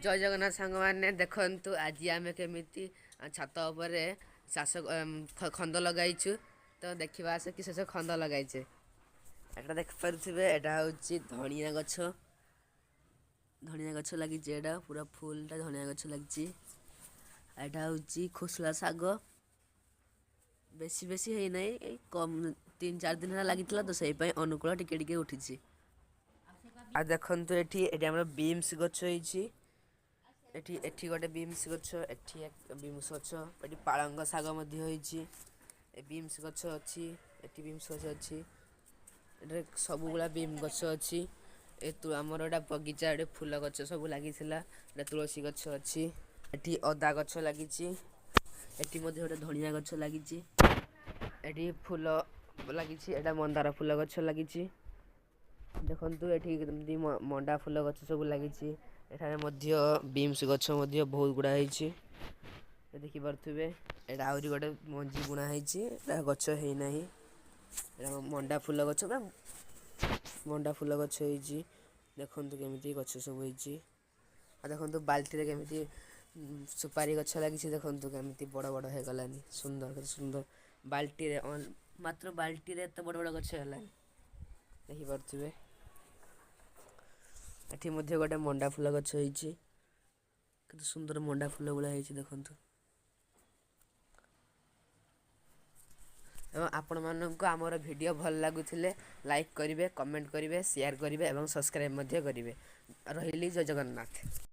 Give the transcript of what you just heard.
ଜୟ ଜଗନ୍ନାଥ ସାଙ୍ଗମାନେ, ଦେଖନ୍ତୁ ଆଜି ଆମେ କେମିତି ଛାତ ଉପରେ ଚାଷ ଖନ୍ଦ ଲଗାଇଛୁ। ତ ଦେଖିବା ଆସ କି ଶେଷ ଖନ୍ଦ ଲଗାଇଛେ। ଏଟା ଦେଖିପାରୁଥିବେ, ଏଟା ହେଉଛି ଧଣିଆ ଗଛ। ଧଣିଆ ଗଛ ଲାଗିଛି, ଏଇଟା ପୁରା ଫୁଲଟା ଧଣିଆ ଗଛ ଲାଗିଛି। ଏଇଟା ହେଉଛି ଖୋସଲା ଶାଗ। ବେଶୀ ବେଶୀ ହେଇନାହିଁ, ଏଇ କମ୍ 3-4 ଦିନ ହେଲା ଲାଗିଥିଲା, ତ ସେଇ ପାଇଁ ଅନୁକୂଳ ଟିକେ ଟିକେ ଉଠିଛି। ଆଉ ଦେଖନ୍ତୁ ଏଠି, ଏଠି ଆମର ବିମ୍ସ ଗଛ ହେଇଛି। ଏଠି ଗୋଟେ ବିମ୍ସ ଗଛ, ଏଠି ବିମ୍ସ ଗଛ, ଏଠି ପାଳଙ୍ଗ ଶାଗ ମଧ୍ୟ ହେଇଛି। ଏ ବିମ୍ସ ଗଛ ଅଛି, ଏଠି ବିମ୍ସ ଗଛ ଅଛି। ଏଠାରେ ସବୁଗୁଡ଼ା ବିମ୍ ଗଛ ଅଛି। ଏ ତୁ ଆମର ଏଇଟା ବଗିଚା, ଏଠି ଫୁଲ ଗଛ ସବୁ ଲାଗିଥିଲା। ଏଟା ତୁଳସୀ ଗଛ ଅଛି, ଏଠି ଅଦା ଗଛ ଲାଗିଛି, ଏଠି ମଧ୍ୟ ଗୋଟେ ଧଣିଆ ଗଛ ଲାଗିଛି, ଏଠି ଫୁଲ ଲାଗିଛି, ଏଟା ମନ୍ଦାର ଫୁଲ ଗଛ ଲାଗିଛି। ଦେଖନ୍ତୁ ଏଠି କେମିତି ମଣ୍ଡା ଫୁଲ ଗଛ ସବୁ ଲାଗିଛି। ଏଠାରେ ମଧ୍ୟ ବିମ୍ସ ଗଛ ମଧ୍ୟ ବହୁତ ଗୁଡ଼ା ହେଇଛି, ଦେଖିପାରୁଥିବେ। ଏଇଟା ଆହୁରି ଗୋଟେ ମଞ୍ଜି ବୁଣା ହେଇଛି, ଏଟା ଗଛ ହେଇନାହିଁ। ଏଇଟା ମଣ୍ଡା ଫୁଲ ଗଛ ବା ମଣ୍ଡା ଫୁଲ ଗଛ ହେଇଛି। ଦେଖନ୍ତୁ କେମିତି ଗଛ ସବୁ ହେଇଛି। ଆଉ ଦେଖନ୍ତୁ ବାଲ୍ଟିରେ କେମିତି ସୁପାରି ଗଛ ଲାଗିଛି। ଦେଖନ୍ତୁ କେମିତି ବଡ଼ ବଡ଼ ହେଇଗଲାନି, ସୁନ୍ଦର, କେତେ ସୁନ୍ଦର। ବାଲ୍ଟିରେ, ମାତ୍ର ବାଲ୍ଟିରେ ଏତେ ବଡ଼ ବଡ଼ ଗଛ ହେଲାଣି, ଦେଖିପାରୁଥିବେ। ଏଠି ମଧ୍ୟ ଗୋଟେ ମଣ୍ଡା ଫୁଲ ଗଛ ହେଇଛି। କେତେ ସୁନ୍ଦର ମଣ୍ଡା ଫୁଲ ଗୁଡ଼ା ହେଇଛି ଦେଖନ୍ତୁ। ଏବଂ ଆପଣମାନଙ୍କୁ ଆମର ଭିଡ଼ିଓ ଭଲ ଲାଗୁଥିଲେ ଲାଇକ୍ କରିବେ, କମେଣ୍ଟ କରିବେ, ସେୟାର କରିବେ ଏବଂ ସବସ୍କ୍ରାଇବ୍ ମଧ୍ୟ କରିବେ। ରହିଲି, ଜୟ ଜଗନ୍ନାଥ।